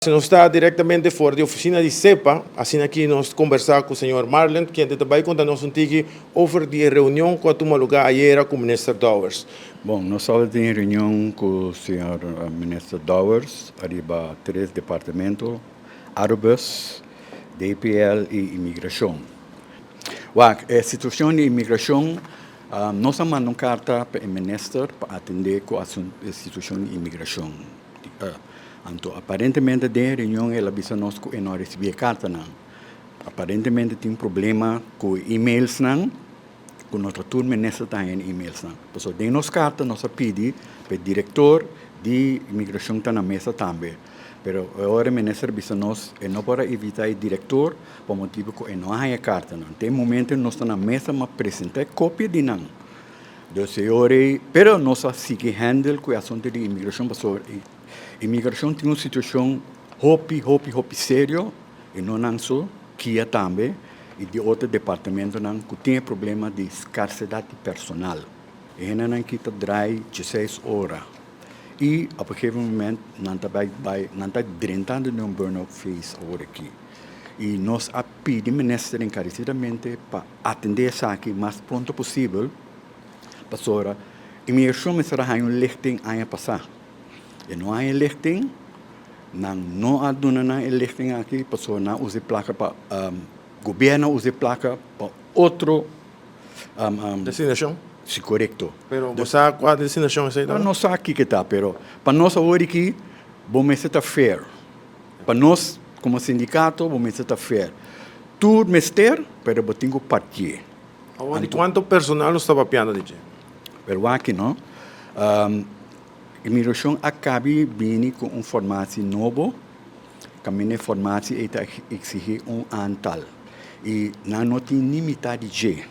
Nos ta directamente for di oficina di SEPA, asina aki nos conversa cu señor Marlin, kende ta bay conta nos un tiki over di e reunion cu a tuma lugar ayera cu Minister Dowers. Bon, nos tabata tin reunion cu señor Minister Dowers ariba tres departamento, Arubus, DPL y Inmigracion. Wak, e situacion di inmigracion, nos a manda un carta pa e Minister pa atende cu e situacion di inmigracion. Anto aparentemente den e reunion el a bisa nos ku e no a risibí e kartanan. Aparentemente tin problema ku e emailsnan, ku no ta tur minister ta haña e emailsnan. Pasobra den nos karta nos a pidi pa e direktor di imigrashon ta na mesa tambe. Pero e ora e minister a bisa nos e no por a invitá e direktor pa motibu ku e no a haña e kartanan. Te e momento nos ta na mesa mas presentá e kopia di nan. Dus e ora ei, pero nos a sigui handle ku e asuntu di imigrashon pasobra imigrashon tin un situashon hopi, hopi, hopi serio i no nan so, kia tambe i di otro departamentonan ku tin e problema di skarsedat di personal. E hendenan ki ta drai dieseis ora i op un gegeven moment nan ta bai bai nan ta drentando den un burn-out phase awor aki. I nos a pidi minister enkaresidamente pa Atendé esaki mas pronto posibel pasobra inmigracion mester a haña un lichting aña pasá. E no haña e lichting, nan no a duna nan e lichting aki pasobra nan a usa e plaka pa gobierno a usa e plaka pa otro Destinacion? Si korekto. Pero bo sa kua destinacion esei ta? No sa kiko ta pero pa nos awor aki bo mester ta fair. Pa nos komo sindikato bo mester ta fair. Tur mester, pero bo tin ku partié. Awor di kuantu personal nos ta papiando di dje? Pero wak no. Imigrashon a kabi bini ku un formatie nobo, kaminda e formatie ei ta eksigí un aantal i nan no tin ni mitad di dje.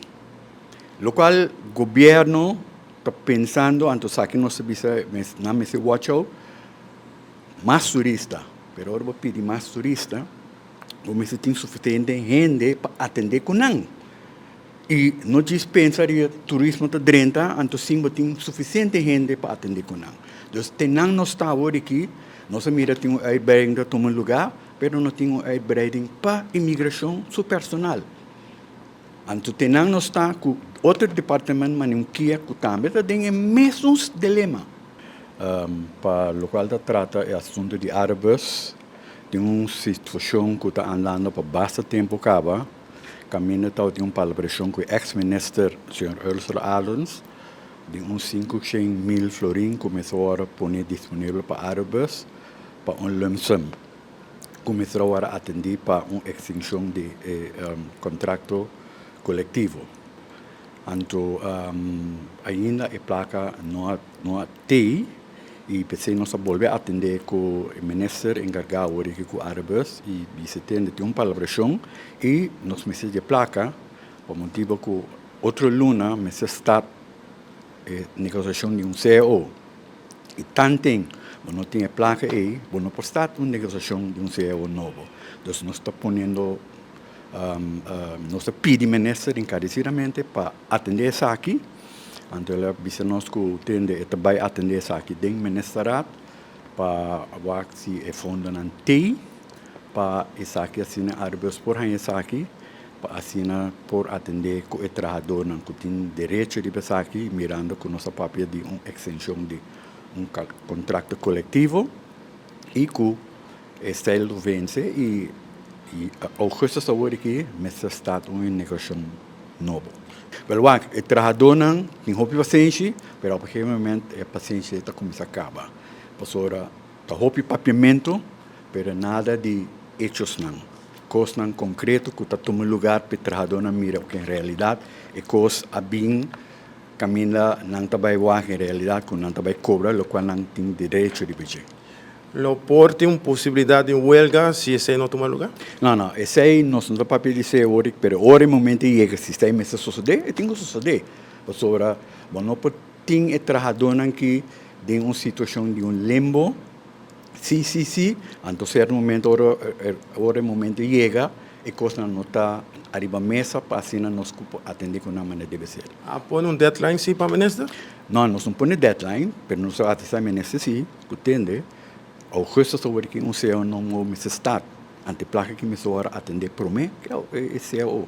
Lokual gobièrnu ta pensando, anto esaki nos ta bisa nan mester watch out, mas turista, pero ora bo pidi mas turista, bo mester tin sufisiente hende pa atendé ku nan. I no djis pensa riba turismo ta drenta, anto sin bo tin sufisiente hende pa atendé ku nan. Dus te nan nos ta awor aki, nos a mira tin un uitbreiding ta tuma lugá, pero no tin un uitbreiding pa imigrashon su personal. Anto te nan nos ta ku otro departement manera un kia ku tambe ta den e mesun dilema. Pa lokual ta trata e asuntu di Arabus, tin un situashon ku ta andando pa basta tempu kaba, kaminda tabatin un palabrashon ku e eks minister señor Ursula Arends di un 500.000 florin ku mester wòrdu pone disponibel pa Arabus pa un lump sum ku mester a wòrdu atendí pa un ekstinshon di e kontrakto kolektivo. Anto ainda e plaka no a no a tei i p'esei nos a bolbe atendé ku e minister enkargá awor aki ku Arubus i bisa tende tin un palabrashon i nos mester di e plaka pa motibu ku otro luna mester start e negosiashon di un cao i tanten bo no tin e plaka ei bo no por start un negosiashon di un cao nobo. Dus nos ta poniendo Nos ta pidi minister encarecidamente pa atende esaki, anto el a bisa nos cu tende e ta bay atende esaki den ministerraad pa wak si e fondonan tey pa esaki asina Arubus por haña esaki pa asina por atende cu e trahadornan cu tin derecho riba esaki mirando cu nos a papia di un extension di un contracto colectivo y cu E stijl lo vence y augustus awor aki mester start un negociacion nobo. Wel wak, e trahadornan tin hopi pasenshi, pero op een gegeven moment e pasenshi ta cuminsa caba. Pasobra ta hopi papiamento, pero nada di hechosnan, cosnan concreto cu ta tuma lugar pa e trahadornan mira cu en realidad e cos a bin caminda nan ta bay wak en realidad cu nan ta bay cobra locual nan tin derecho riba dje. Lo por tin un posibilidad di un huelga si esey no tuma lugar? No, no, esey nos no ta papia di esey awor, pero ora e momento yega si esey mester sosode, e tin cu sosode. Pasobra bo no por tin e trahadornan aki den un situacion di un limbo, si, si, si, anto cierto momento ora ora e momento yega e cosnan no ta ariba mesa pa asina nos cu por atende cu nan manera debe ser. A pone un deadline si pa minister? No, nos no pone deadline, pero nos a avisa minister si. Ku tende. Augustus awor aki un CAO nobo mester start. Anto e placa cu mester atende prome e CAO.